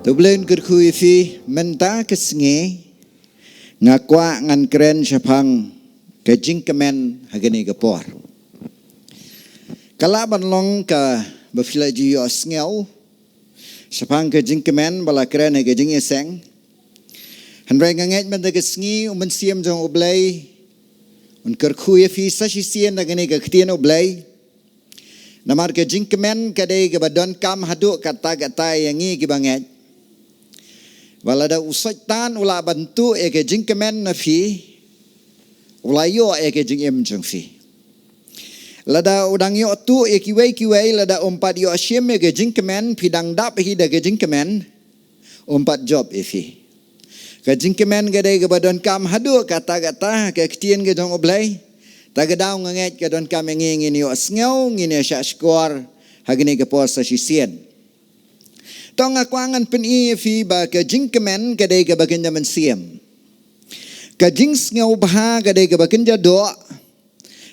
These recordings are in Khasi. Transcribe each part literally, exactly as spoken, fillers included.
To U Blei un kyrkhu ïa phi mynta ka sngi. Nga kwah ngan kren shaphang ka jingkmen ha kane ka por. Ka lah ban long kaba phi la ju ïohsngew shaphang ka jingkmen ba la kren ha ka jingïaseng. Hynrei nga ngeit mynta ka sngi U Mynsiem jong U Blei un kyrkhu ïa phi sa shisien da kane ka ktien U Blei. Namar ka jingkmen ka dei kaba donkam haduh katta katta ïa ngi kiba ngeit. Ba lada u Soitan u lah ban tuh ïa ka jingkmen na phi, u la ïoh ïa ka jingim jong phi. Lada u dang ïoh tuh ïa kiwei kiwei, lada um pat ïoh shim ïa ka jingkmen, phi dang dap hi da ka jingkmen, um pat jop ïa phi. Ka jingkmen ka dei kaba donkam haduh katta katta, ka ktien ka jong U Blei. Ta ka daw nga ngeit ka donkam ïa ngi, ngin ïohsngew, ngin ïa shah shkor ha kane ka por sa shisien. To nga kwah ngan pyni ïa phi ba ka jingkmen ka dei kaba kynja mynsiem. Ka jingsngewbha ka dei kaba kynja doh.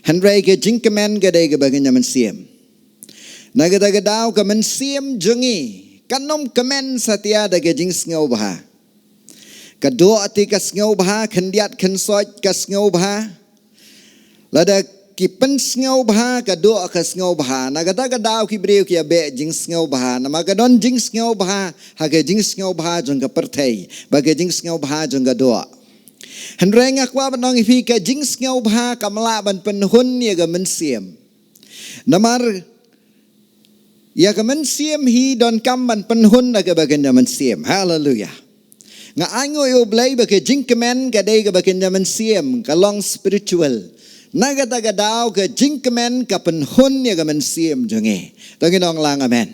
Hynrei ka jingkmen ka dei kaba kynja mynsiem. Na kata ka daw ka mynsiem jong ngi kan ym kmen satia da ka jingsngewbha. Ka doh te ka sngewbha, khyndiat khynsoit ka sngewbha. Lada ki pynsngewbha ka doh ka sngewbha. Na kata ka daw ki briew ki ïa beh jingsngewbha. Namar ka don jingsngewbha ha ka jingsngewbha jong ka pyrthei, bad ka jingsngewbha jong ka doh. Hynrei nga kwah ban ong ïa phi ka jingsngewbha kam lah ban pynhun ïa ka mynsiem. Namar ïa ka mynsiem hi donkam ban pynhun da kaba kynja mynsiem. Haleluia. Nga ainguh ïa U Blei ba ka jingkmen ka dei kaba kynja mynsiem, ka long spiritual. Na kata ka daw ka jingkmen ka pynhun ïa ka mynsiem jong ngi. To ngin ong lang amen.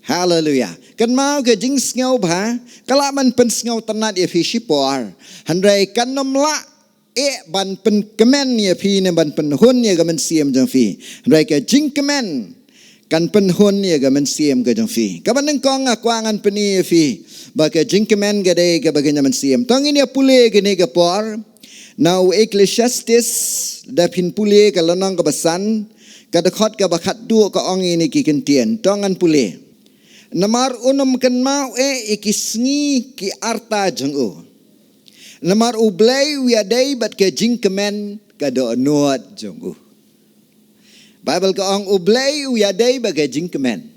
Haleluia. Kynmaw ka jingsngewbha ka lah ban pynsngewtynnat ïa phi shipor. Hynrei kan ym lah eh ban pynkmen ïa phi ne ban pynhun ïa ka mynsiem jong phi. Hynrei ka jingkmen kan pynhun ïa ka mynsiem ka jong phi. Kaba nyngkong nga kwah ngan pyni ïa phi ba ka jingkmen ka dei kaba kynja mynsiem. To ngin ïa pule kane ka por na u Ecclesiastes, da phin pule ka lynnong kaba san, ka dkhot kaba khatduh, ka ong ïa kine ki kyntien. To ngan pule. Namar un ym kynmaw eh ïa ki sngi ki arta jong u. Namar U Blei u ïadei bad ka jingkmen ka dohnud jong u. Baibl ka ong U Blei u ïadei bad ka jingkmen.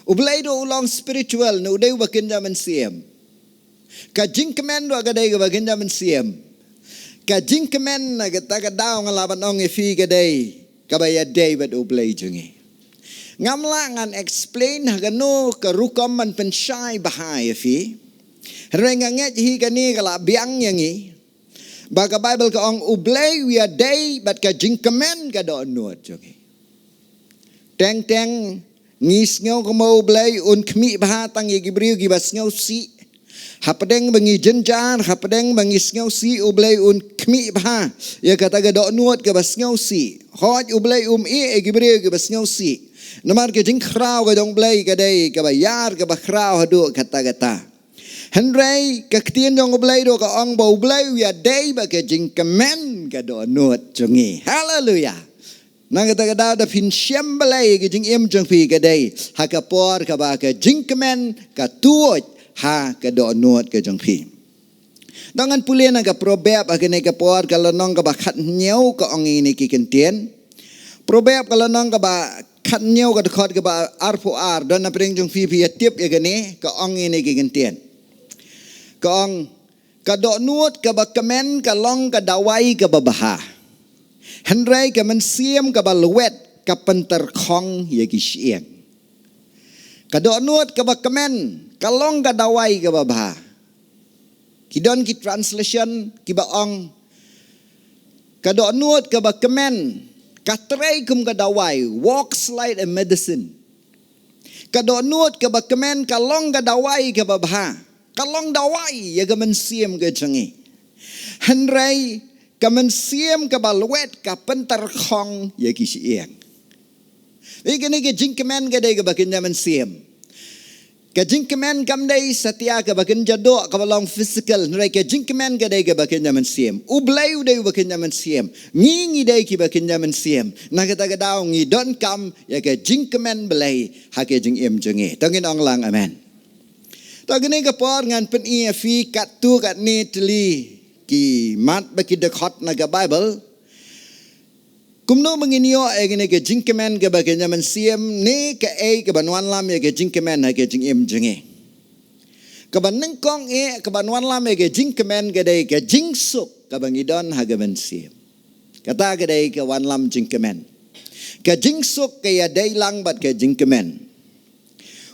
U Blei ruh u long spiritual, ne u dei uba kynja mynsiem. Ka jingkmen ruh ka dei kaba kynja mynsiem. Ka jingkmen na kata ka daw nga lah ban ong ïa phi ka dei kaba ïadei bad U Blei jong ngi. Ngam lah ngan explain ha kano ka rukom ban pynshai bha ïa phi. Hynrei nga ngeit hi kane ka lah biang ïa ngi. Ba ka Baibl ka ong U Blei u ïadei bad ka jingkmen ka dohnud jong ngi. Teng teng ngi sngew kumba U Blei un khmih bha tang ïa ki briew kiba sngewsih. Hapdeng ba ngi jynjar, hapdeng ba ngi sngewsih, U Blei un khmih bha ïa kata ka dohnud kaba sngewsih. Hooid, U Blei um ïeh ïa ki briew kiba sngewsih. Namar ka jingkhraw ka jong U Blei ka dei kaba ïar, kaba khraw haduh katta katta. Hynrei ka ktien jong U Blei ruh ka ong ba U Blei u ïadei bad ka jingkmen ka dohnud jong ngi. Haleluia. Na kata ka daw da phin shem balei ka jingim jong phi ka dei ha ka por kaba ka jingkmen ka tuid ha ka dohnud ka jong phi. To ngan pule na ka Proverb ha kane ka por, ka lynnong kaba khathynñiew, ka ong ïa kine ki kyntien. Proverb ka lynnong kaba khathynñiew, ka dkhot kaba arphew ar, don na pdeng jong phi phi ïa tip ïa kane, ka ong ïa kine ki kyntien. Ka ong, ka dohnud kaba kmen ka long ka dawai kaba bha. Hynrei ka mynsiem kaba lwet ka pyntyrkhong ïa ki shyieng. Ka dohnud kaba kmen ka long ka dawai kaba bha. Ki don ki translation kiba ong, ka dohnud kaba kmen ka trei kum ka dawai, works like a medicine. Ka dohnud kaba kmen ka long ka dawai kaba bha. Ka long dawai ïa ka mynsiem ka jong ngi. Hynrei ka mynsiem kaba lwet ka pyntyrkhong ïa ki shyieng. Ïa kane ka jingkmen ka dei kaba kynja mynsiem. Ka jingkmen kam dei satia kaba kynja doh, kaba long physical, hynrei ka jingkmen ka dei kaba kynja mynsiem. U Blei u dei uba kynja mynsiem. Ngi ngi dei kiba kynja mynsiem. Na kata ka daw ngi donkam ïa ka jingkmen Blei ha ka jingim jong ngi. To ngin ong lang amen. Ta kane ka por ngan pyni ïa phi katto katne tylli ki mat bad ki dkhot na ka Baibl. Kumno ba ngin ïoh ïa kane ka jingkmen kaba kynja mynsiem ne kaei kaban wanlam ïa ka jingkmen ha ka jingim jong ngi. Kaba nyngkong eh kaban wanlam ïa ka jingkmen ka dei ka jingsuk kaba ngi don ha ka mynsiem. Kata ka dei ka wanlam jingkmen. Ka jingsuk ka ïadei lang bad ka jingkmen.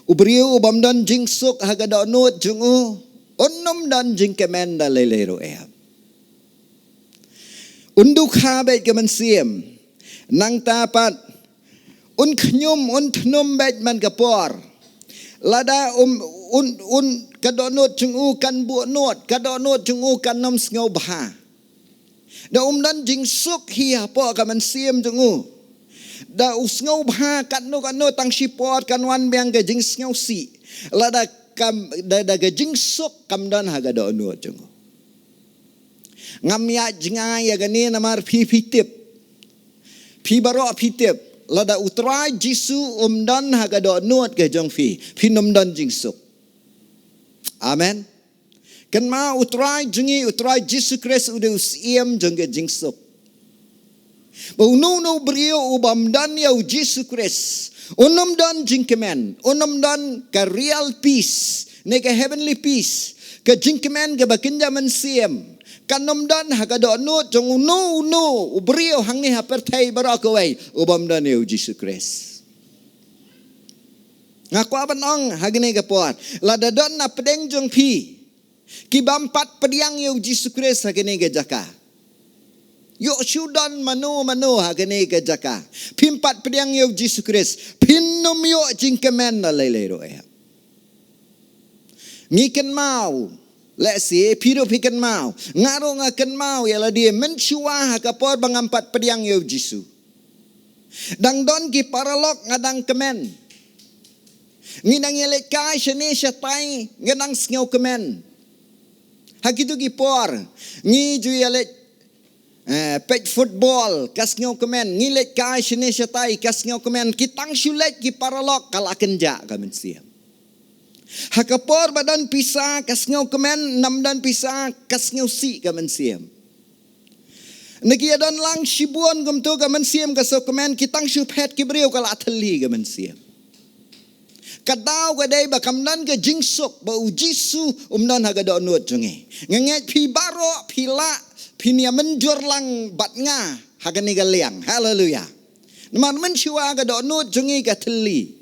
U briew u bym don jingsuk ha ka dohnud jong u, un ym don jingkmen da lei lei ruh em. Un dukha bad ka mynsiem. Nangta pat un khñium, un thnum bad man ka por. Lada um un un ka dohnud jong u kan buh nud, ka dohnud jong u kan ym sngewbha. Da um don jingsuk hi hapoh ka mynsiem jong u. Da u sngewbha katno katno tang shipor kan wan biang ka jingsngewsih. Lada kam da, da ka jingsuk kam don ha ka dohnud jong u. Ngam ïa jngai ïa kane namar phi phi tip. Phi baroh phi tip. Lada u Trai Jisu um don ha ka dohnud ka jong phi, phin ym don jingsuk. Amen. Kynmaw u Trai jong ngi, u Trai Jisu Khrist u dei u siem jong ka jingsuk. Ba uno uno u briew u bym don ïa u Jisu Khrist, un ym don jingkmen, un ym don ka real peace ne ka heavenly peace, ka jingkmen kaba kynja mynsiem. Kan ym don ha ka dohnud jong uno uno u briew hangne ha pyrthei baroh kawei u bym don ïa u Jisu Khrist. Nga kwah ban ong ha kane ka por, lada don na pdeng jong phi ki bym pat pdiang ïa u Jisu Khrist ha kane ka jaka. Ïoh shu don mano mano ha kane ka jaka, phim pat pdiang ïa u Jisu Khrist, phin ym ïoh jingkmen da lei lei ruh em. Ngi kynmaw, lehse phi ruh phi kynmaw, nga ruh nga kynmaw ïa lade mynshuwa ha ka por ba ngam pat pdiang ïa u Jisu. Dang don ki paralok nga dang kmen. Ngi dang ïaleit kai shane shatai nga dang sngewkmen. Ha kito ki por ngi ju ïaleit, eh, peit football ka sngewkmen, ngi leit kai shane shatai ka sngewkmen, ki tang shu leit ki paralok ka la kynja ka mynsiem. Ha ka por ba don pisa ka sngewkmen, nam don pisa ka sngewsih ka mynsiem. Na ki ïa don lang shibun kumto ka mynsiem ka sngewkmen, ki tang shu phet ki briew ka la thylli ka mynsiem. Ka daw ka dei ba kam don ka jingsuk, ba u Jisu um don ha ka dohnud jong ngi. Nga ngeit phi baroh phi lah phin ïa mynjur lang bad nga ha kane ka liang. Haleluya. Namar mynshuwa ka dohnud jong ngi ka thylli.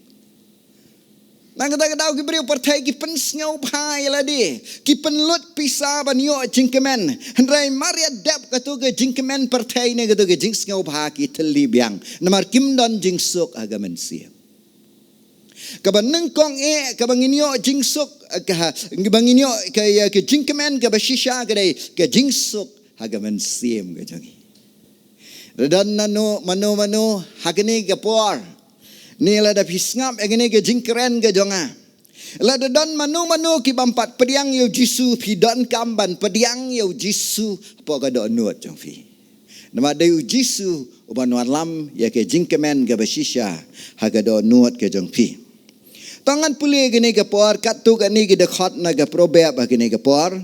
Nangta ka daw ki briew pyrthei ki pynsngewbha ïa lade, ki pynlut pisa ban ïoh jingkmen. Hynrei mar ïa dep kato ka jingkmen pyrthei ne kato ka jingsngewbha ki thylli biang. Namar kim don jingsuk ha ka mynsiem. Kaba nyngkong eh kaba ngin ïoh jingsuk, eh, ka, kaba ngin ïoh ka, ïa ka jingkmen kaba shisha ka dei ka jingsuk ha ka mynsiem ka jong ngi. Lada don mano mano mano ha kane ka por, ne lada phi sngap ïa kane ka jingkren ka jong nga, lada don mano mano ki bym pat pdiang ïa u Jisu, phi donkam ban pdiang ïa u Jisu hapoh ka dohnud jong phi. Namar dei u Jisu uban wanlam ïa ka jingkmen kaba shisha ha ka dohnud ka jong phi. To ngan pule kane ka por katto katne ki dkhot na ka Proverb ha kane ka por.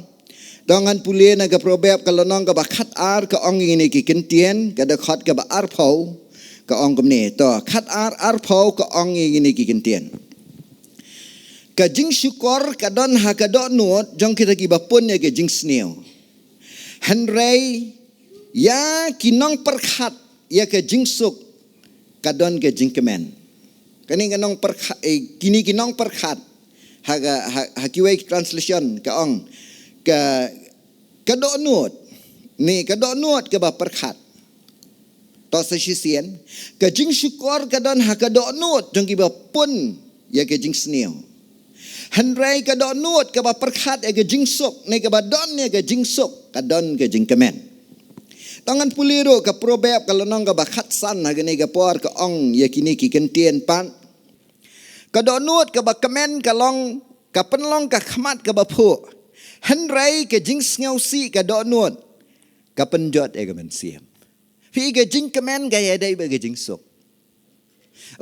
To ngan pule na ka Proverb ka lynnong kaba khatar ka ong ïa kine ki kyntien, ka dkhot kaba arphew ka ong kumne. To khatar arphew ka ong ïa kine ki kyntien. Ka jingshukor ka don ha ka dohnud jong kita kiba pun ïa ka jingsniew. Hynrei ïa ki nongpyrkhat ïa ka jingsuk ka don ka jingkmen. Kane ka nongpyrkhat, eh, kine ki nongpyrkhat ha ka, ha, ha kiwei ki translation ka ong ka, ka dohnud. Ne ka dohnud kaba pyrkhat. To sa shisien, ka jingshukor ka don ha ka dohnud jong kiba pun ïa ka jingsniew. Hynrei ka dohnud kaba pyrkhat ïa ka jingsuk, ne kaba don ïa ka jingsuk, ka don ka jingkmen. To ngan pule ruh ka Proverb ka lynnong kaba khatsan ha kane ka por ka ong ïa kine ki kyntien pat. Ka dohnud kaba kmen ka long, ka pynlong ka khmat kaba phuh. Hynrei ka jingsngewsih ka dohnud ka pynjot ïa ka mynsiem. Phi, ka jingkmen ka ïadei bad ka jingsuk.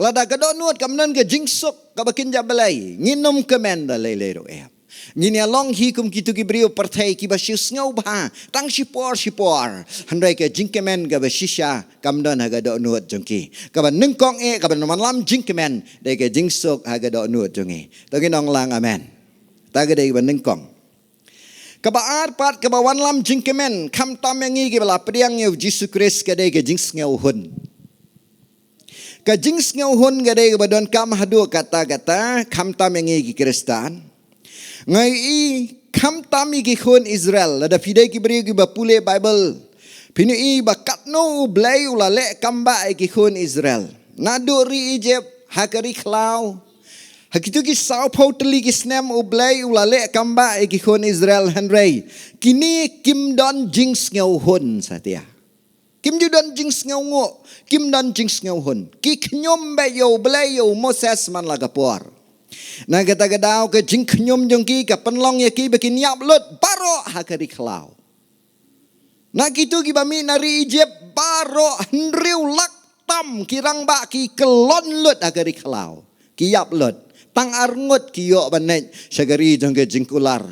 Lada ka dohnud kam don ka jingsuk kaba kynja Blei, ngin ym kmen da lei lei ruh em. Ngin ïa long hi kum kito ki briew pyrthei kiba shu sngewbha tang shipor shipor. Hynrei ka jingkmen kaba shisha kam don ha ka dohnud jong ki. Kaba nyngkong eh, kaba nyngkong jingkmen dei ka jingsuk ha ka dohnud jong ngi. To ngin ong lang amen. Ta ka dei kaba nyngkong. Kaba ar pat, kaba wanlam jingkmen, khamtam ïa ngi kiba la pdiang ïa u Jisu Khrist, ka dei ka jingsngewhun. Ka jingsngewhun ka dei kaba donkam haduh katta katta, khamtam ïa ngi ki Khristan. Nga ïohi khamtam ïa ki khun Israel, lada phi dei ki briew kiba pule Baibl, phin ïohi ba katno U Blei u la leh kam bah ïa ki khun Israel. Naduh ri Egypt, ha ka ri khlaw, ha kito ki sawphew tylli ki snem U Blei u la leh kam bah ïa ki khun Israel, hynrei kine kim don jingsngewhun satia. Kim ju don jingsngewnguh, kim don jingsngewhun. Ki khñium beit ïa U Blei, ïa u Moses man la ka por. Na kata ka daw ka jingkhñium jong ki ka pynlong ïa ki ba kin ïap lut baroh ha ka ri khlaw. Na kito kiba mih na ri Egypt baroh hynriew lak tam ki rangbah ki kyllon lut ha ka ri khlaw. Ki ïap lut. Tang arngut ki ïoh ban leit sha ka ri jong ka jingkular.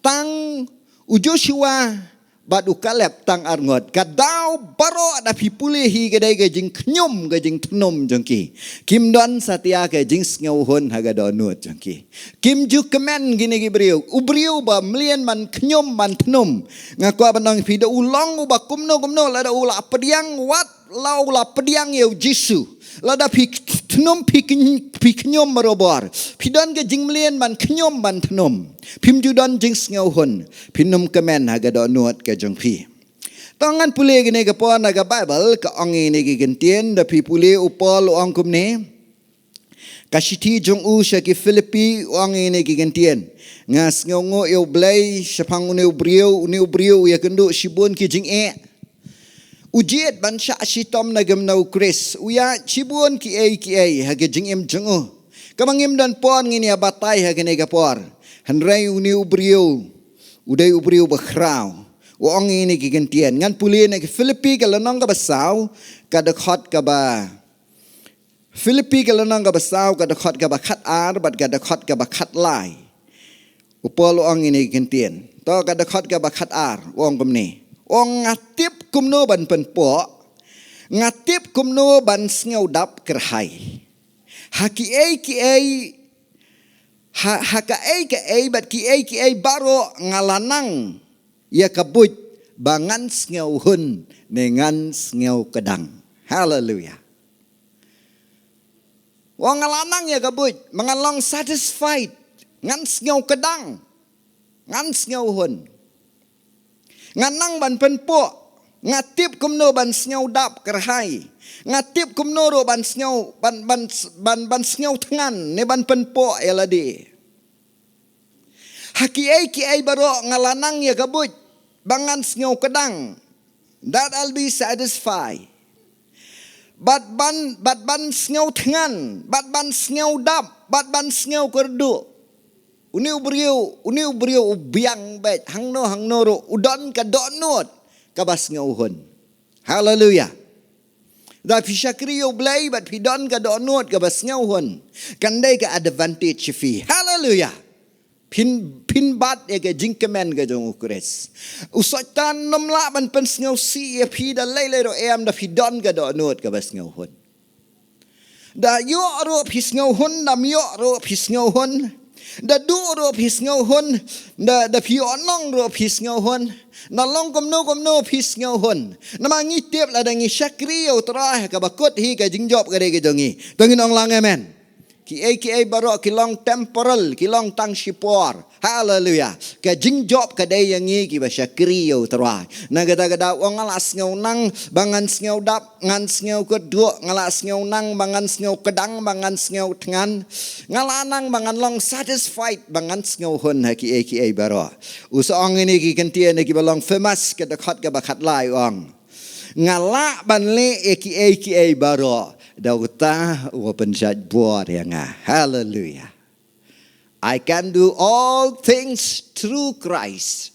Tang u Joshua bad u Kaleb tang arngut. Ka daw baroh da phi pule hi ka dei ka jingkhñium ka jingthnum jong ki. Kim don satia ka jingsngewhun ha ka dohnud jong ki. Kim ju kmen kine ki briew. U briew ba mlien ban khñium ban thnum. Nga kwah ban ong phi da u long uba kumno kumno lada u la pdiang wat la u la pdiang ïa u Jisu. Lada phi thnum phi khñ-, phi khñium barobor. Phi don ka jingmlien ban khñium ban thnum. Phim ju don jingsngewhun. Phin ym kmen ha ka dohnud ka jong phi. To ngan pule kine ka por na ka Baibl ka ong ïa kine ki kyntien da phi pule u Paul u ong kumne. Ka shithi jong u sha ki Philippi u ong ïa kine ki kyntien. Nga sngewnguh ïa U Blei shaphang une u briew, une u briew u ïakynduh shibun ki jingeh. U jied ban shah shitom na ka bynta u Khrist, u ïaid shibun kiei kiei ha ka jingim jong u. Kaba ngim don por ngin ïa batai ha kane ka por. Hynrei une u briew u dei u briew ba khraw. U ong ïa kine ki kyntien. Ngan pule na ki Philippi ka lynnong kaba saw, ka dkhot kaba Philippi ka lynnong kaba saw, ka dkhot kaba khatar bad ka dkhot kaba khatlai. U Paul u ong ïa kine ki kyntien. To ka dkhot kaba khatar u ong kumne. U ong nga tip kumno ban pynpoh, nga tip kumno ban sngewdap kyrhai. Ha kiei kiei, ha, ha kaei kaei bad kiei kiei baroh nga la nang ïa ka buit ba ngan sngewhun ne ngan sngewkdang. Haleluia. Wa nga la nang ïa ka buit, ma ngan long satisfied, ngan sngewkdang, ngan sngewhun. Ngan nang ban pynpoh, nga tip kumno ban sngewdap kyrhai, nga tip kumno ruh ban sngew, ban, ban, ban, ban sngewthngan, ne ban pynpoh ïa lade. Ha kiei kiei baroh nga la nang ïa ka buit, ba ngan sngewkdang. That I'll be satisfied. Bad ban, bad ban sngewthngan, bad ban sngewdap, bad ban sngewkyrduh. Une u briew, une u briew u biang beit, hangno hangno ruh, u don ka dohnud, kaba sngewhun. Haleluia. Da phi shakri ïa U Blei bad phi don ka dohnud kaba sngewhun, kan dei ka advantage phi. Haleluia. Phin, phin bat ïa ka jingkmen ka jong u Khrist. U Soitan um lah ban pynsngewsih ïa phi da lei lei ruh em da phi don ka dohnud kaba sngewhun. Da ïoh ruh phi sngewhun, da ym ïoh ruh phi sngewhun. Da duh ruh phi sngewhun, da, da phi ïoh nong ruh phi sngewhun. Da long kumno kumno phi sngewhun. Namar ngi tip lada ngi shakri ïa U Trai ha kaba kut hi ka jingjop ka dei ka jong ngi. To ngin ong lang amen. Kiei kiei baroh ki long temporal, ki long tang shipor. Haleluia. Ka jingjop ka dei ïa ngi kiba shakri ïa U Trai. Na kata ka daw u ong nga la sngew nang ba ngan sngewdap, ngan sngewkyrduh, nga la sngew nang ba ngan sngewkdang, ba ngan sngewthngan. Nga la nang ba ngan long satisfied, ba ngan sngewhun ha kiei kiei baroh. U sa ong ïa kine ki kyntien ïa kiba long famous, ka dkhot kaba khatlai u ong. Nga lah ban leh ïa kiei kiei baroh da uta uba pynshait bor ïa nga. Haleluia. I can do all things through Christ.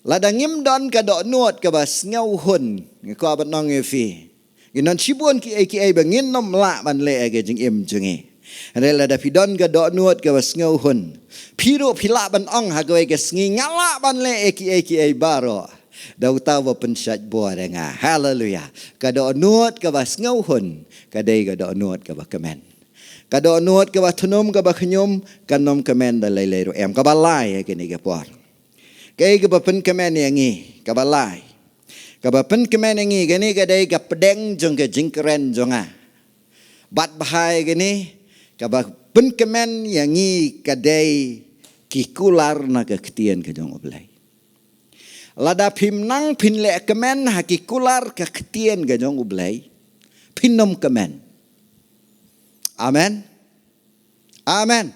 Lada ngim don ka dohnud kaba sngewhun, nga kwah ban ong ïa phi, ngin don shibun kiei kiei ba ngin ym lah ban leh ha ka jingim jong ngi. Hynrei lada phi don ka dohnud kaba sngewhun, phi ruh phi lah ban ong ha kawei ka sngi, nga lah ban leh ïa kiei kiei baroh da uta uba pynshait bor ïa nga. Haleluya. Ka dohnud kaba sngewhun ka dei ka dohnud kaba kmen. Ka dohnud kaba thnum kaba khñium kan ym kmen da lei lei ruh em. Kaba lai ha kane ka por, kaei kaba pynkmen ïa ngi? Kaba lai, kaba pynkmen ïa ngi, kane ka dei ka pdeng jong ka jingkren jong nga. Bad bha ïa kane, kaba pynkmen ïa ngi ka dei ki kular na ka ktien ka jong U Blei. Lada phim nang phin leh kmen ha ki kular ka ktien ka jong U Blei, phin ym kmen. Amen. Amen.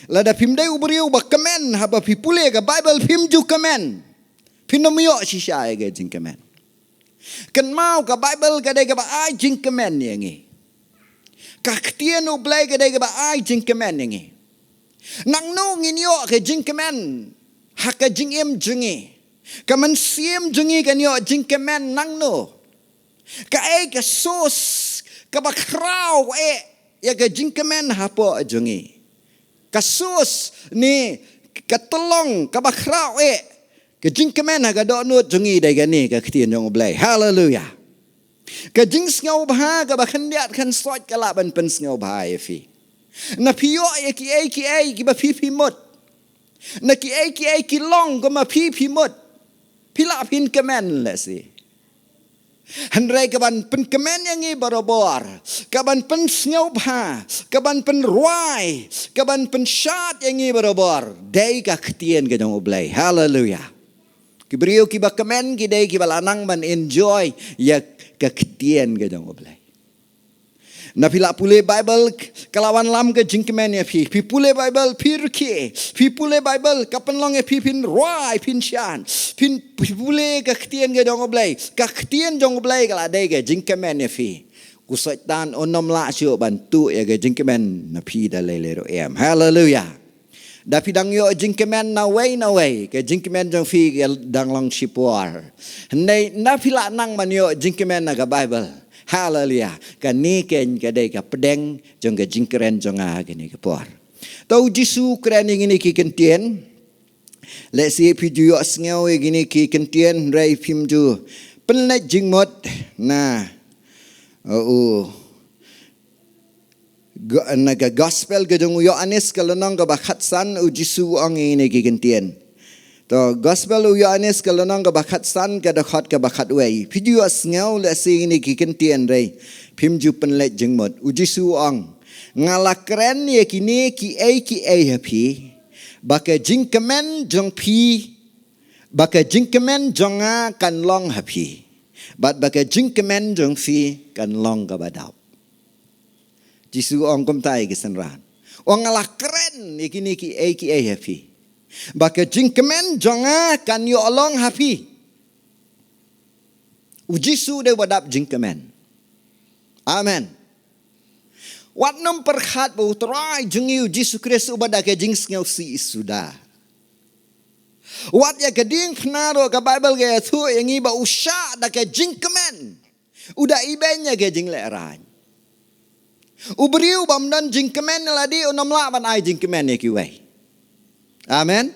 Lada phim dei u briew ba kmen, haba phi pule ka Bible phim ju kmen, phin ym ïoh shisha ïa ka jingkmen. Kynmaw, ka Bible ka dei kaba ai jingkmen ïa ngi. Ka ktien U Blei ka dei kaba ai jingkmen ïa ngi. Nangno ngin ïoh ka jingkmen ha ka jingim jong ngi? Ka mynsiem jong ngi kan ïoh jingkmen nangno? Kaei ka source kaba khraw eh ïa ka jingkmen hapoh jong ngi? Ka source ne ka tyllong kaba khraw eh ka jingkmen ha ka dohnud jong ngi dei kane ka ktien jong U Blei. Haleluya. Ka jingsngewbha kaba khyndiat khynsoit ka lah ban pynsngewbha ïa phi. Na phi ïoh ïa kiei kiei kiba phi phi mut, na kiei kiei ki long kumba phi phi mut, phi lah phin kmen lehse. Hynrei kaban pynkmen ïa ngi barabor, kaban pynsngewbha, kaban pynrwai, kaban pynshad ïa ngi barabor, dei ka ktien ka jong U Blei. Haleluya. Ki briew kiba kmen ki dei kiba la nang ban enjoy ïa ka ktien ka jong U Blei. Na phi lah pule Bible, ka la wanlam ka jingkmen ïa phi. Phi pule Bible, phi rkhie. Phi pule Bible, ka pynlong ïa phi phin rwai, phin shad. Phin, phi pule ka ktien ka jong U Blei. Ka ktien jong U Blei ka la dei ka jingkmen ïa phi. U Soitan un ym lah shuh ban tuh ïa ka jingkmen na phi da lei lei ruh em. Haleluya. Da phi dang ïoh jingkmen nawei nawei, ka jingkmen jong phi ka dang long shipor. Hynrei na phi lah nang ban ïoh jingkmen na ka Bible. Haleluya. Kane keiñ ka dei ka pdeng jong ka jingkren jong nga ha kane ka por. To U Jisu u kren ïa kine ki kyntien. Lehse phi ju ïohsngew ïa kine ki kyntien, hynrei phim ju pynleit jingmut na, uh, u Go-, na ka gospel ka jong u Ïoannis ka lynnong kaba khatsan, U Jisu u ong ïa kine ki kyntien. To, gospel u Ïoannis ka lynnong kaba khatsan, ka dkhot kaba khatwei. Phi ju ïohsngew lehse ïa kine ki kyntien, hynrei phim ju pynleit jingmut. U Jisu u ong, nga la kren ïa kine kiei kiei ha phi, ba ka jingkmen jong phi, ba ka jingkmen jong nga kan long ha phi, bad ba ka jingkmen jong phi kan long kaba dap. Jisu u ong kumta ïa ki synran. U ong, nga la kren ïa kine kiei kiei ha phi, ba ka jingkmen jong nga kan ïoh long ha phi. U Jisu u dei uba dap jingkmen. Amen. Wat nym pyrkhat ba U Trai jong ngi U Jisu Khrist uba da ka jingsngewsih suda. Wat ïa ka diengphna ruh ka Bible ka ïathuh ïa ngi ba u shah da ka jingkmen. U da ibeiñ ïa ka jinglehrain. U briew bym don jingkmen ïa lade un ym lah ban ai jingkmen ïa kiwei. Amen.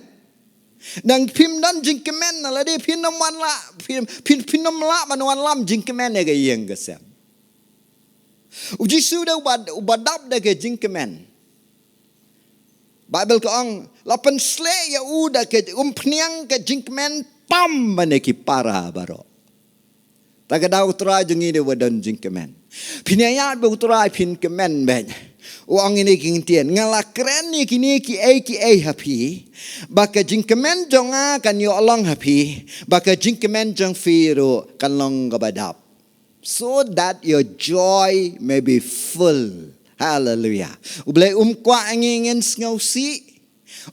Dang phim don jingkmen ïa lade phin ym wan lah, phin, phin, phin ym lah ban wanlam jingkmen ïa ka ïing ka sem. U Jisu u dei uba, uba dap da ka jingkmen. Bible ka ong, la pynsleh ïa u da ka umphniang ka jingkmen tam ban ïa ki para baroh. Ta ka daw U Trai jong ngi u dei uba don jingkmen. Phin ïaid bad U Trai phin kmen beit. U ong ïa kine ki kyntien, nga la kren ïa kine kiei kiei ha phi, ba ka jingkmen jong nga kan ïoh long ha phi, ba ka jingkmen jong phi ruh kan long kaba dap. So that your joy may be full. Hallelujah. U Blei um kwah ngi ngin sngewsih.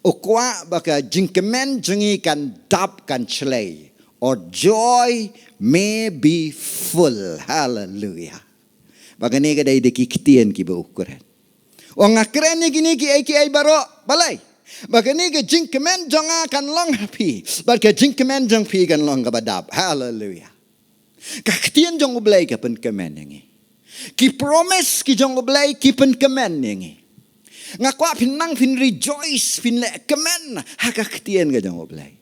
U kwah ba ka jingkmen jong ngi kan dap, kan shlei. Our joy may be full. Hallelujah. Ba kane ka dei da ki ktien kiba u kren. U ong, nga kren ïa kine kiei kiei baroh. Balei? Ba kane ka jingkmen jong nga kan long ha phi, bad ka jingkmen jong phi kan long kaba dap. Hallelujah. Ka ktien jong U Blei ka pynkmen ïa ngi. Ki promise ki jong U Blei ki pynkmen ïa ngi. Nga kwah phin nang phin rejoice, phin leh kmen ha ka ktien ka jong U Blei.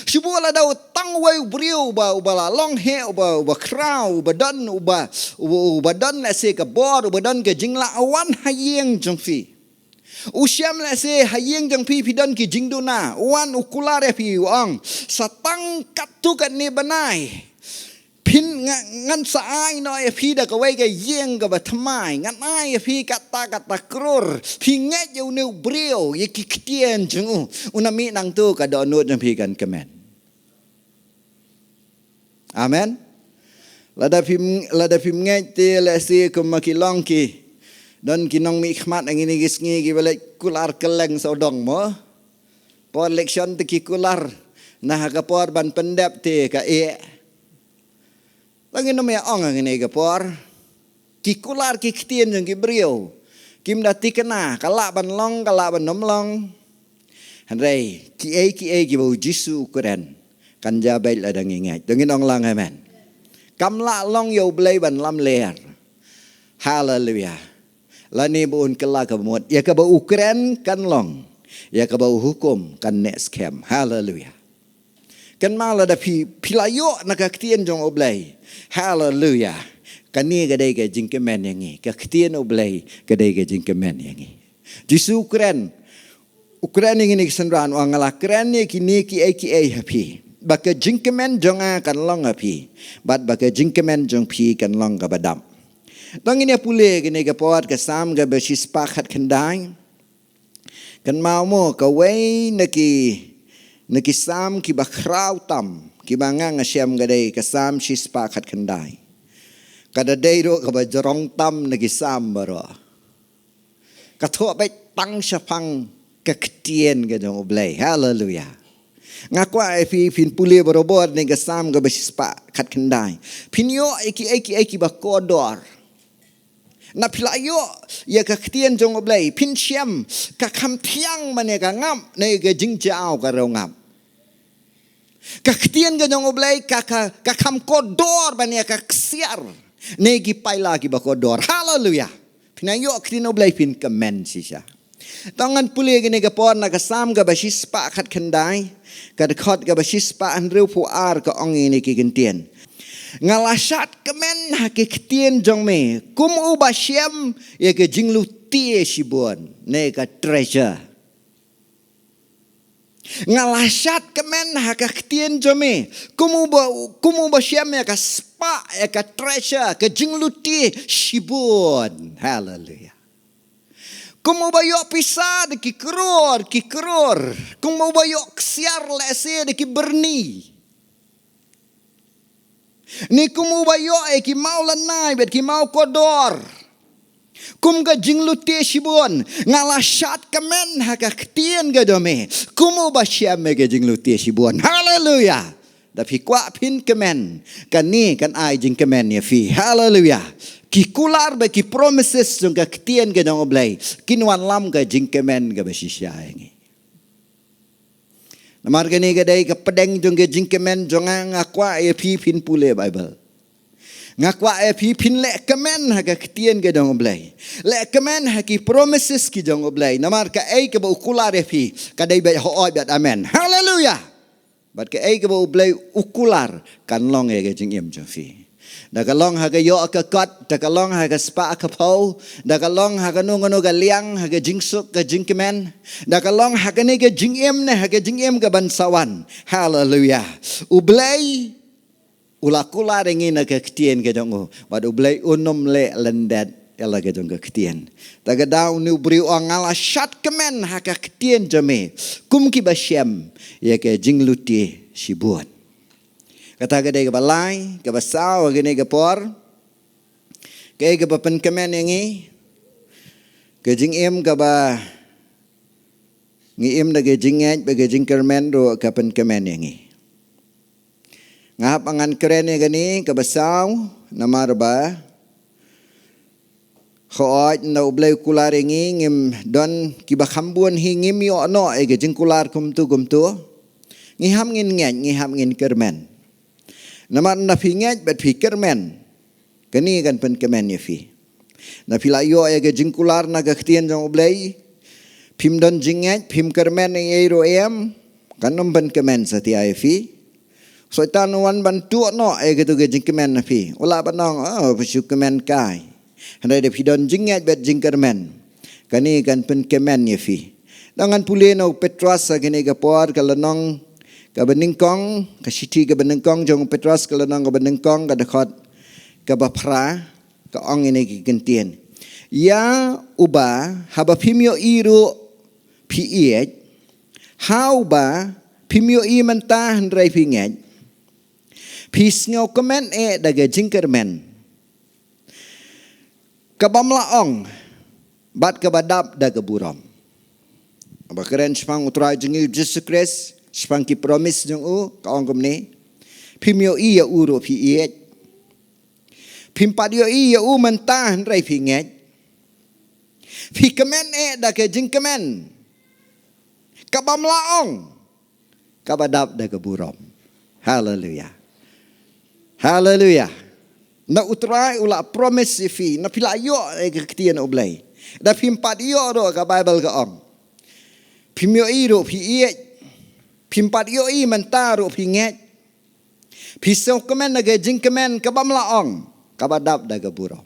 Shu buh lada tang uwei u briew uba, uba la long heh, uba, uba khraw, uba don, uba, uba, uba don lehse ka bor, uba don ka jinglah, u wan ha ïing jong phi. U shem lehse ha ïing jong phi phi don ki jingduna, u wan u kular ïa phi u ong, sa tang katto katne bnai phin nga, ngan sa ai noh ïa phi da kawei ka ïing kaba thymmai, ngan ai ïa phi katta katta klur, phi ngeit ïa une u briew, ïa ki ktien jong u, u na mih nangta ka dohnud jong phi kan kmen. Amen. Lada phim, lada phim ngeit te lehse kumba ki long ki, don ki nongmihkhmat ha kine ki sngi kiba leit kular kylleng sawdong mo. Por election te ki kular, na ha ka por ban pyndep te ka eh. Tang ngin ym ïa ong ha kine ki por. Ki kular ki ktien jong ki briew. Kim da thikna, ka lah ban long, ka lah ban ym long. Hynrei kiei kiei kiba U Jisu u kren, kan jia beit lada ngi ngeit. To ngin ong lang amen. Kam lah long ïa U Blei ban lamler. Haleluia. Lane ba un kylla ka mut, ïa kaba u kren kan long, ïa kaba u hukum kan neh skhem. Haleluia. Kynmaw lada phi, phi la ïoh na ka ktien jong U Blei. Haleluia. Kane ka dei ka jingkmen ïa ngi. Ka ktien U Blei ka dei ka jingkmen ïa ngi. Jisu u kren, u kren ïa ngi ne ki synran, u ong nga la kren ïa kine kiei kiei ha phi, ba ka jingkmen jong nga kan long ha phi, bad ba ka jingkmen jong phi kan long kaba dap. To ngin ïa pule kane ka por, ka Salm kaba shispah khatkhyndai. Kynmaw mo, kawei na ki, na ki Salm kiba khraw tam, kiba nga nga shem ka dei ka Salm shispah khatkhyndai. Ka da dei ruh kaba jrong tam na ki Salm baroh. Ka thoh beit tang shaphang ka ktien ka jong U Blei. Haleluia. Nga kwah ïa phi phin pule barabor ne ka Salm kaba shispah khatkhyndai, phin ïoh ïa kiei kiei kiba kordor. Na phi la ïoh ïa ka ktien jong U Blei, phin shem ka kham thiang mane ka ngap ne ka jingjaw ka riewngap. Ka ktien ka jong U Blei ka, ka, ka kham kordor ban ïa ka ksiar ne ki paila kiba kordor. Haleluia. Phin ïoh ktien U Blei phin kmen shisha. To ngan pule kane ka por na ka Salm kaba shispah khatkhyndai, ka dkhot kaba shispah hynriewphew ar, ka ong ïa kine ki ktien. Nga la shad kmen ha ki ktien jong me, kum uba shem ïa ka jinglute shibun ne ka treasure. Nga la shad kmen ha ka ktien jong me, kum uba, kum uba shem ïa ka spah, ïa ka treasure, ka jinglute shibun. Haleluia. Kum uba ïoh pisa da ki klur ki klur, kum uba ïoh ksiar lehse da ki byrni. Ne kum uba ïoh ïa ki mawlynnai bad ki mawkordor. Kum ka jinglute shibun, nga la shad kmen ha ka ktien ka jong me, kum uba shem ïa ka jinglute shibun. Haleluia. Da phi kwah phin kmen, kane kan ai jingkmen ïa phi. Haleluia. Ki kular bad ki promises jong ka ktien ka jong U Blei kin wanlam ka jingkmen kaba shisha ïa ngi. Namar kane ka dei ka pdeng jong ka jingkmen jong nga, nga kwah ïa phi phin pule Baibl. Nga kwah ïa phi phin leh kmen ha ka ktien ka jong U Blei. Leh kmen ha ki promises ki jong U Blei. Namar kaei kaba u kular ïa phi, ka dei beit hooid bad amen. Haleluia. Bad kaei kaba U Blei u kular kan long ïa ka jingim jong phi. Da ka long ha ka ïoh ka kot, da ka long ha ka spah ka phew, da ka long ha kano kano ka liang, ha ka jingsuk, ka jingkmen, da ka long ha kane ka jingim ne ha ka jingim kaban sa wan. Haleluia. U Blei u la kular ïa ngi na ka ktien ka jong u, bad U Blei un ym leh lyndet ïa la ka jong ka ktien. Ta ka daw une u briew u ong nga la shad kmen ha ka ktien jong me, kum kiba shem ïa ka jinglute shibun. Kata ka dei kaba lai, kaba saw ha kane ka por. Kaei kaba pynkmen ïa ngi? Ka jingim kaba ngi im da ka jingngeit bad ka jingkyrmen ruh ka pynkmen ïa ngi. Nga hap ngan kren ïa kane kaba saw, namar ba hooid, ynda U Blei u kular ïa ngi, ngim don kiba kham bun hi, ngim ïoh noh ïa ka jingkular kumto kumto. Ngi hap ngin ngeit, ngi hap ngin kyrmen. Namar ynda phi ngeit bad phi kyrmen, kane kan pynkmen ïa phi. Na phi la ïoh ïa ka jingkular na ka ktien jong U Blei, phim don jingngeit, phim kyrmen ei ei ruh em, kan ym pynkmen satia ïa phi. Soitan u wan ban tuh noh ïa katu ka jingkmen na phi. U lah ban ong, oh, phi shu kmen kai. Hynrei da phi don jingngeit bad jingkyrmen, kane kan pynkmen ïa phi. Tang ngan pule na u Petros ha kane ka por, ka lynnong kaba nyngkong, ka shithi kaba nyngkong jong u Petros, ka lynnong kaba nyngkong, ka dkhot kaba phra, ka ong ïa kine ki kyntien. Ïa uba haba phim ïohi ruh phi ïeit, ha uba phim ïohi mynta hynrei phi ngeit, phi sngewkmen eh da ka jingkyrmen kabym la ong, bad kaba dap da ka burom. Ba kren shaphang U Trai jong ngi Jisu Khrist, shaphang ki promise jong u, ka ong kumne: Phim ïohi ïa u ruh phi ïeit. Phim pat ïohi ïa u mynta hynrei phi ngeit, phi kmen eh da ka jingkmen kabym la ong, kaba dap da ka burom. Haleluya. Haleluya. Na U Trai u la promise ïa phi, na phi la ïoh ïa ka ktien U Blei. Da phim pat ïoh ruh, ka Baibl ka ong, phim ïohi ruh phi ïeit. Phim pat ïohi mynta ruh phi ngeit. Phi sngewkmen da ka jingkmen kabym la ong, kaba dap da ka burom.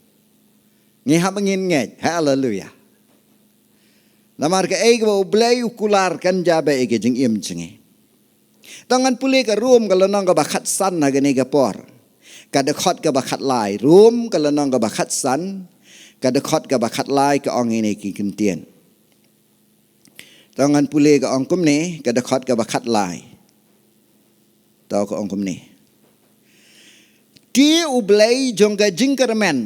Ngi hap ngin ngeit. Haleluya. Namar kaei kaba U Blei u kular kan jia beit ïa ka jingim jong ngi. Tang ngan pule ka Rom, ka lynnong kaba khatsan ha kane ka por, ka dkhot kaba khatlai. Rom, ka lynnong kaba khatsan, ka dkhot kaba khatlai, ka ong ïa kine ki kyntien. Tang ngan pule, ka ong kumne, ka dkhot kaba khatlai. Tang ka ong kumne: Te U Blei jong ka jingkyrmen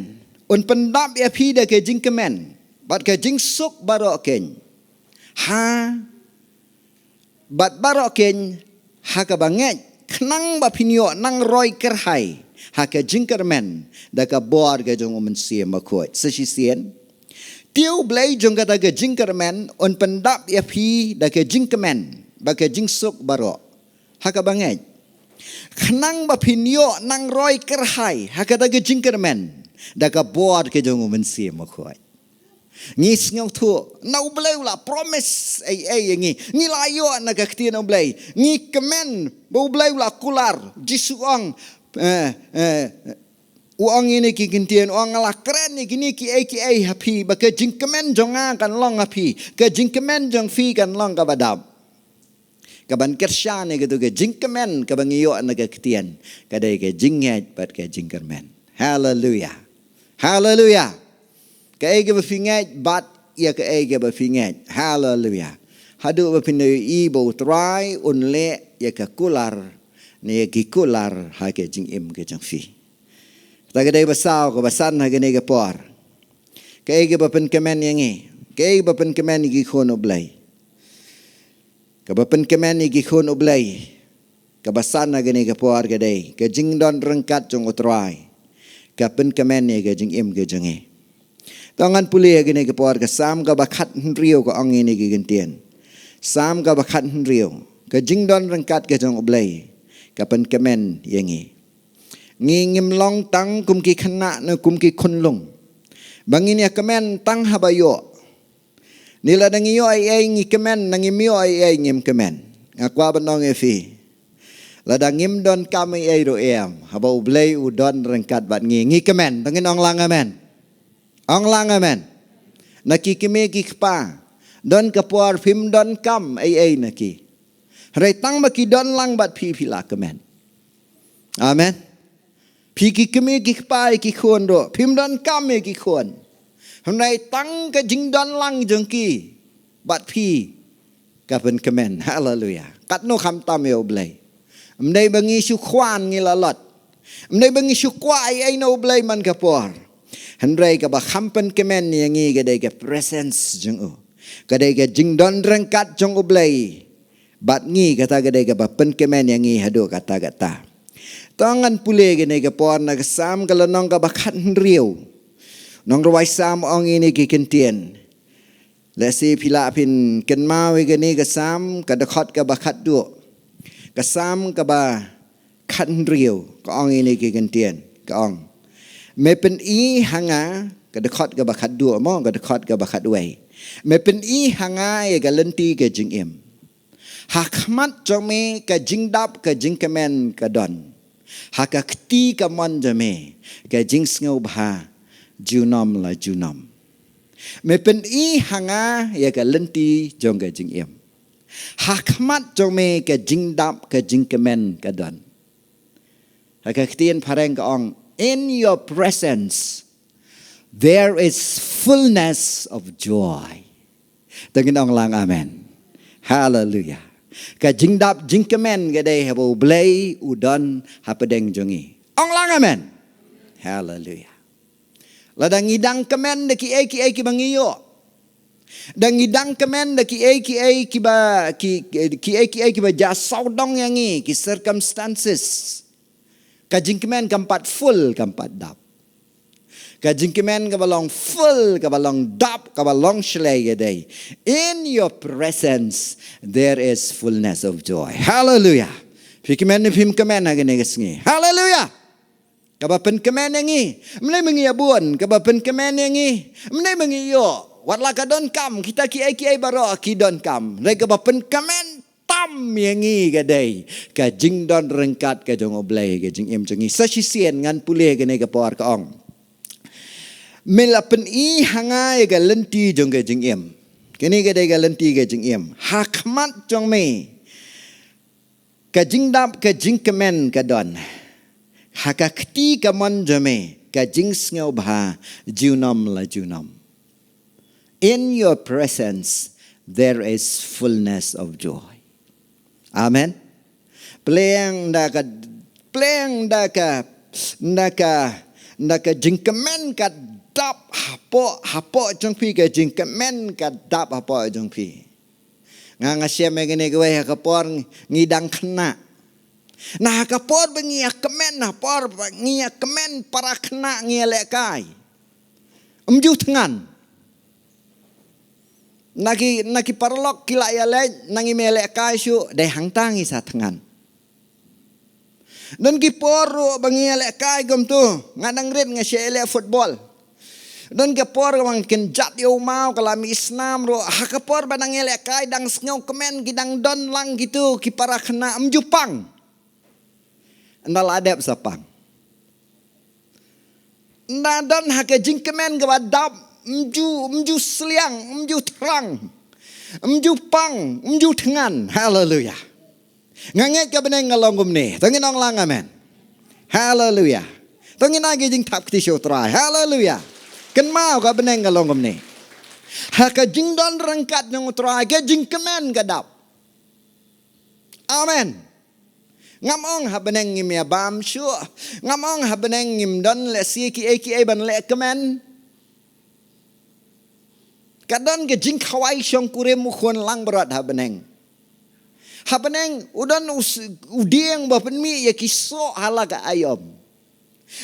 un pyndap ïa phi da ka jingkmen bad ka jingsuk baroh keiñ, ha, bad baroh keiñ ha kaba ngeit, khnang ba phin ïoh nang roi kyrhai ha ka jingkyrmen da ka bor ka jong U Mynsiem Bakhuid. Sa shisien: Te U Blei jong kata ka jingkyrmen un pyndap ïa phi da ka jingkmen bad ka jingsuk baroh ha kaba ngeit, khnang ba phin ïoh nang roi kyrhai ha kata ka jingkyrmen da ka bor ka jong U Mynsiem Bakhuid. Ngi sngewthuh, na U Blei u la promise ei ei ïa ngi. Ngi la ïoh na ka ktien U Blei. Ngi kmen ba U Blei u la kular. Jisu ong, eh, eh, u ong ïa kine ki kyntien, u ong: Nga la kren ïa kine kiei kiei ha phi, ba ka jingkmen jong nga kan long ha phi, ka jingkmen jong phi kan long kaba dap. Kaban kyrshan ïa katu ka jingkmen kaba ngi ïoh na ka ktien, ka dei ka jingngeit bad ka jingkyrmen. Haleluya. Haleluya. Kaei kaba phi ngeit, bat ïa kaei kaba phi ngeit. Haleluya. Haduh ba phin ïohi ba U Trai un leh ïa ka kular, ne ïa ki kular ha ka jingim ka jong phi. Kata ka dei ba saw. Kaba san ha kane ka por, kaei kaba pynkmen ïa ngi, kaei kaba pynkmen ïa ki khun U Blei. Kaba pynkmen ïa ki khun U Blei, kaba san ha kane ka por, ka dei ka jingdon ryngkat jong U Trai ka pynkmen ïa ka jingim ka jong ngi. Tang ngan pule ha kane ka por ka Salm kaba khathynriew, ka ong ïa kine ki kyntien. Salm kaba khathynriew: Ka jingdon ryngkat ka jong U Blei ka pynkmen ïa ngi. Ngi ngim long tang kum ki khynnah ne kum ki khunlung, ba ngin ïa kmen tang haba ïoh. Ne lada ngi ïoh ei ei ngi kmen, ne ngim ïoh ei ei ngim kmen. Nga kwah ban ong ïa phi, lada ngim donkam ei ei ruh em, haba U Blei u don ryngkat bad ngi, ngi kmen. To ngin ong lang amen. Ong lang amen. Na ki kmie ki kpa, don ka por phim donkam ei ei na ki, hynrei tang ba ki don lang bad phi, phi la kmen. Amen. Phi ki kmie ki kpa ïa ki khun ruh, phim donkam ïa ki khun, hynrei tang ka jingdon lang jong ki bad phi ka pynkmen. Haleluya. Katno khamtam ïa U Blei. Ym dei ba ngi shu kwah ngi la lot. Ym dei ba ngi shu kwah ei ei na U Blei man ka por. Hynrei kaba kham pynkmen ïa ngi ka dei ka presence jong u, ka dei ka jingdon ryngkat jong U Blei bad ngi. Kata ka dei kaba pynkmen ïa ngi haduh katta katta. To ngan pule kane ka por na ka Salm ka lynnong kaba khathynriew. Nongrwai Salm ong ïa kine ki kyntien. Lehse phi lah phin kynmaw ïa kane ka Salm, ka dkhot kaba khatduh. Ka Salm kaba khathynriew, ka ong ïa kine ki kyntien, ka ong: Me pyni ha nga Ka dkhot kaba khatduh mo, ka dkhot kaba khatwei. Me pyni ha nga ïa ka lynti ka jingim. Ha khmat jong me ka jingdap ka jingkmen ka don. Ha ka kti kamon jong me ka jingsngewbha junom la junom. Me pyni ha nga ïa ka lynti jong ka jingim. Ha khmat jong me ka jingdap ka jingkmen ka don. Ha ka ktien phareng ka ong, "In your presence there is fullness of joy." Tang in ong lang amen. Haleluya. Ka jingdap jingkmen ka dei haba U Blei u don hapdeng jong ngi. Ong lang amen. Haleluya. Lada ngi dang kmen da kiei kiei kiba ngi ïoh. Da ngi dang kmen da kiei kiei kiba ki kiei kiei kiba ja sawdong ïa ngi, ki circumstances. Ka jingkmen kam pat full, kam pat dap. Ka jingkmen kaba long full, kaba long dap, kaba long shlei ka dei, "In your presence there is fullness of joy." Haleluya. Phi kmen, phim kmen ha kane ka sngi. Haleluya. Kaba pynkmen ïa ngi, mlei myngi abun, kaba pynkmen ïa ngi, mlei myngi ïoh. Wat la ka donkam, kita kiei kiei baroh ki donkam. Hynrei kaba pynkmen tam ïa ngi ka dei ka jingdon ryngkat ka jong U Blei ka jingim jong ngi. Sa shisien ngan pule kane ka por ka ong, "Me la pyni ha nga ïa ka lynti jong ka jingim." Kane ka dei ka lynti ka jingim. Ha khmat jong me ka jingdap ka jingkmen ka don. Ha ka kti kamon jong me ka jingsngewbha junom la junom. "In your presence there is fullness of joy." Amen. Pleng da ka, pleng da ka, da ka, da ka jingkmen ka dap hapoh, hapoh jong phi, ka jingkmen ka dap hapoh jong phi. Nga nga shem ïa kane kawei, ha ka por ngi dang khynnah. Na ha ka por ba ngi ïa kmen, ha por ba ngi ïa kmen para khynnah ngi ïa lehkai. Ym ju thngan. Na ki, na ki paralok ki la ïa leh, na ngi me lehkai shuh, dei hangta ngi sa thngan. Don ki por ruh ba ngi ïa lehkai kumto, nga dang rit nga shah ïa leh football. Don ki por ba nga kynjat ïa u maw ka la mih snam ruh, ha ka por ba dang ïa lehkai dang sngew kmen, ki dang don lang kito ki para khynnah, ym ju pang. Ynda la dep sa pang. Ynda don ha ka jingkmen kaba dap, ym ju, ym ju sliang, ym ju thrang, ym ju pang, ym ju thngan. Haleluya. Nga ngeit ka bneng nga long kumne. To ngin ong lang amen. Haleluya. To ngin ai ka jingthap kti sha U Trai. Haleluya. Kynmaw ka bneng nga long kumne. Ha ka jingdon ryngkat jong U Trai, ka jingkmen ka dap. Amen. Ngam ong ha bneng ngim ïa bam shuh. Ngam ong ha bneng ngim don lehse kiei kiei ban leh kmen. Ka don ka jingkhawai shongkurim u khun langbrot ha bneng. Ha bneng u don u s-, u dieng ba pynmih ïa ki soh ha la ka aïom.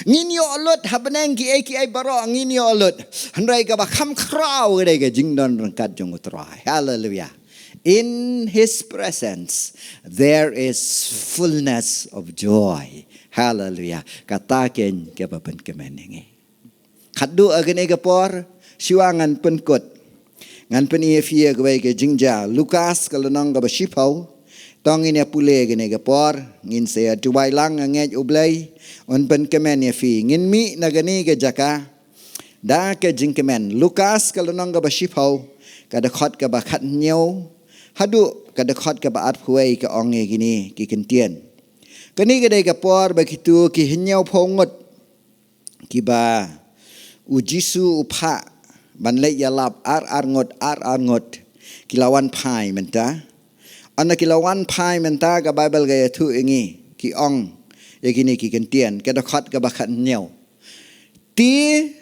Ngin ïoh lut ha bneng kiei kiei baroh ngin ïoh lut. Hynrei kaba kham khraw ka dei ka jingdon ryngkat jong U Trai. Haleluya. In his presence there is fullness of joy. Haleluya. Kata keiñ kaba pynkmen ïa ngi. Khatduh ha kane ka por, shuwa ngan pynkut, ngan pyni ïa phi ïa kawei ka jingjia. Lukas ka lynnong kaba shiphew. To ngin ïa pule kane ka por, ngin sa ïa duwai lang, nga ngeit U Blei un pynkmen ïa phi. Ngin mih na kane ka jaka da ka jingkmen. Lukas ka lynnong kaba shiphew, ka dkhot kaba khathynñiew haduh ka dkhot kaba arphew wei, ka ong ïa kine ki kyntien. Kane ka dei ka por ba kito ki hynñiewphew ngut kiba U Jisu u phah ban leit ïalap, ar ar ngut, ar ar ngut ki la wan phai mynta. Haba ki la wan phai mynta, ka Baibl ka ïathuh ïa ngi, ki ong ïa kine ki kyntien, ka dkhot kaba khathynñiew. Te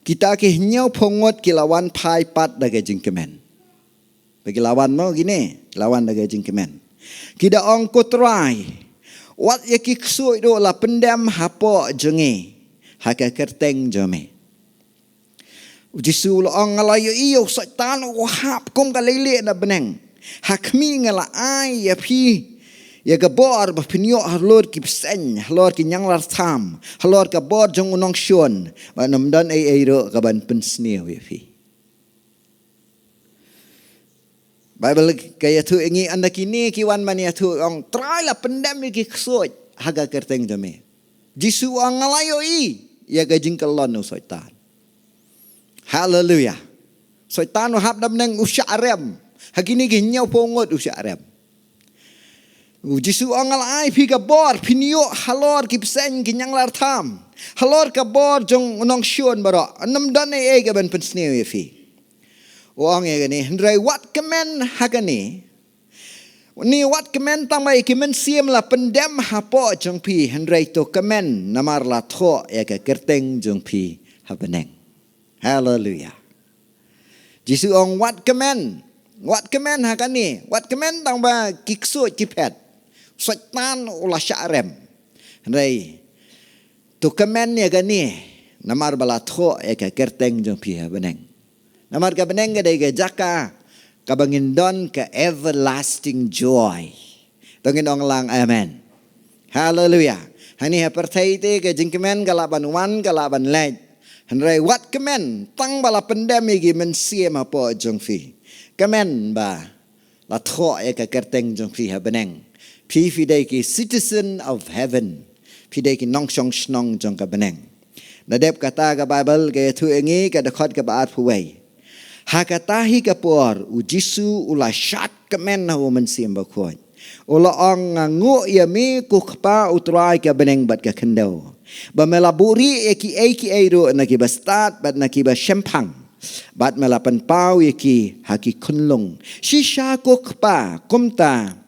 kita ki hynñiewphew ngut ki la wan phai pat da ka jingkmen. Ba ki la wan mo kine, ki la wan da ka jingkmen. Ki da ong, "Ko Trai, wat ïa ki ksuid ruh la pyndem hapoh jong ngi ha ka kyrteng jong me." U Jisu u la ong, "Nga la ïohi ïa u Soitan u hap kum ka leilieh na bneng. Ha khmih, nga la ai ïa phi ïa ka bor ba phin ïoh halor ki bseiñ, halor ki ñianglartham, halor ka bor jong u nongshun, ba ym don ei ei ruh ka ban pynsniew ïa phi. Baibl ka ïathuh ïa ngi, ynda kine ki wan ban ïathuh, ong, Trai, la pyndem ïa ki ksuid ha ka kyrteng jong me. Jisu ong, nga la ïohi ïa ka jingkyllon u Soitan. Haleluia. Soitan u hap da bneng, u shah rem. Ha kine ki hynñiewphew ngut u shah rem. U Jisu ong, nga la ai phi ka bor, phin ïoh halor ki bseiñ, ki ñianglartham, halor ka bor jong u nongshun baroh. Ym don ei ei ka ban pynsniew ïa phi. U ong ïa kane, hynrei wat kmen ha kane. Wat kmen tang ba ïa ki mynsiem la pyndem hapoh jong phi, hynrei to kmen namar la thoh ïa ka kyrteng jong phi ha bneng. Haleluia. Jisu ong, wat kmen, wat kmen ha kane, wat kmen tang ba ki ksuid ki phet. Soitan u la shah rem. Hynrei to kmen ïa kane, namar ba la thoh ïa ka kyrteng jong phi ha bneng. Namar ka bneng ka dei ka jaka kaba ngin don ka everlasting joy. To ngin ong lang amen. Haleluia. Hangne ha pyrthei te ka jingkmen ka lah ban wan, ka lah ban leit. Hynrei wat kmen tang ba la pyndem ïa ki mynsiem hapoh jong phi. Kmen ba la thoh ïa ka kyrteng jong phi ha bneng. Phi, phi dei ki citizen of heaven. Phi dei ki nongshong shnong jong ka bneng. Nadep kata ka Baibl ka ïathuh ïa ngi, ka dkhot kaba arphew wei. Ha kata hi ka por u Jisu u la shad kmen ha u Mynsiem Bakhuid. U la ong, nga nguh ïa me ko Kpa, u Trai ka bneng bad ka khyndew, ba me la buhrieh ïa kiei kiei ruh na kiba stad bad na kiba shemphang, bad me la pynpaw ïa ki ha ki khunlung. Shisha ko Kpa, kumta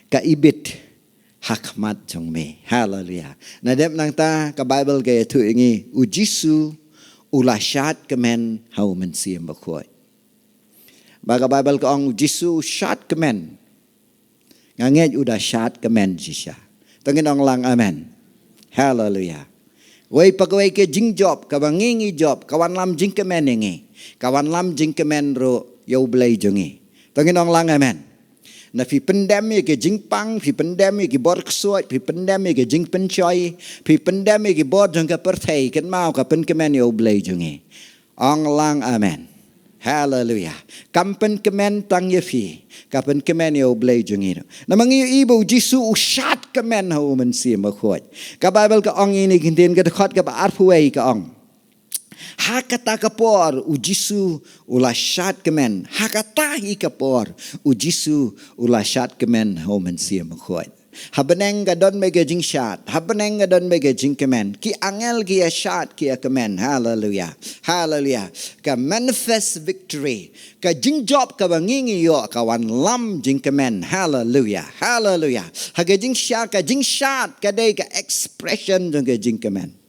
ka ibit ha khmat jong me. Haleluia. Nadep nangta ka Baibl ka ïathuh ïa ngi, u Jisu u la shad kmen ha u Mynsiem Bakhuid. Ba ka Baibl ka ong u Jisu u shad kmen. Nga ngeit u da shad kmen shisha. To ngin ong lang amen. Haleluia. Wei pa kawei ka jingjop kaba ngi ngi jop, ka wanlam jingkmen ïa ngi, ka wanlam jingkmen ruh ïa U Blei jong ngi. To ngin ong lang amen. Na phi pyndem ïa ka jingpang, phi pyndem ïa ki bor ksuid, phi pyndem ïa ka jingpynshoi, phi pyndem ïa ki bor jong ka pyrthei, kynmaw ka pynkmen ïa U Blei jong ngi. Ong lang amen. Haleluia. Kam pynkmen tang ïa phi, ka pynkmen ïa U Blei jong ngi. Namar ngi ïohi ba u Jisu u shad kmen ha u Mynsiem Bakhuid. Ka Baibl ka ong ïa ngi ha ka ktien ka dkhot kaba arphew wei ka ong, ha kata ka por u Jisu u la shad kmen. Ha kata hi ka por u Jisu u la shad kmen ha u Mynsiem Bakhuid. Ha bneng ka don beit ka jingshad, ha bneng ka don beit ka jingkmen. Ki angel ki ïa shad, ki ïa kmen. Haleluia. Haleluia. Ka manifest victory, ka jingjop kaba ngi ngi ïoh, ka wanlam jingkmen. Haleluia. Haleluia. Ha ka jingshad, ka jingshad ka dei ka expression jong ka jingkmen.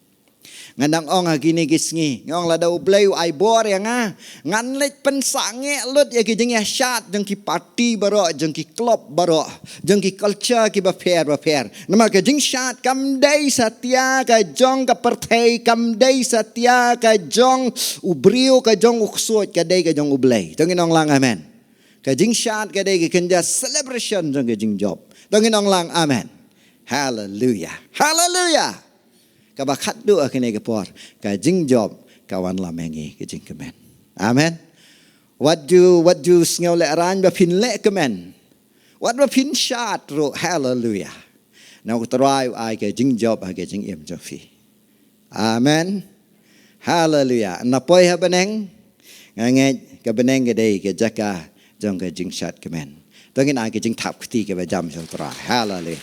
Ngan dang ong ha kine ki sngi, nga ong lada U Blei u ai bor ïa nga, ngan leit pynsangeh lut ïa ki jingïashad jong ki party baroh, jong ki club baroh, jong ki culture kiba pher bapher. Namar ka jingshad kam dei satia ka jong ka pyrthei, kam dei satia ka jong u briew, ka jong u ksuid, ka dei ka jong U Blei. To ngin ong lang amen. Ka jingshad ka dei ka kynja celebration jong ka jingjop. To ngin ong lang amen. Haleluia. Haleluia. Kaba khatduh ha kane ka por, ka jingjop ka wanlam ïa ngi ka jingkmen. Amen. Wat ju, wat ju sngewlehrain ba phin leh kmen. Wat ba phin shad ruh. Haleluia. Namar u Trai u ai ka jingjop ha ka jingim jong phi. Amen. Haleluia. Na poi ha bneng, nga ngeit ka bneng ka dei ka jaka jong ka jingshad kmen. To ngin ai ka jingthap kti kaba jam sha u Trai. Haleluia.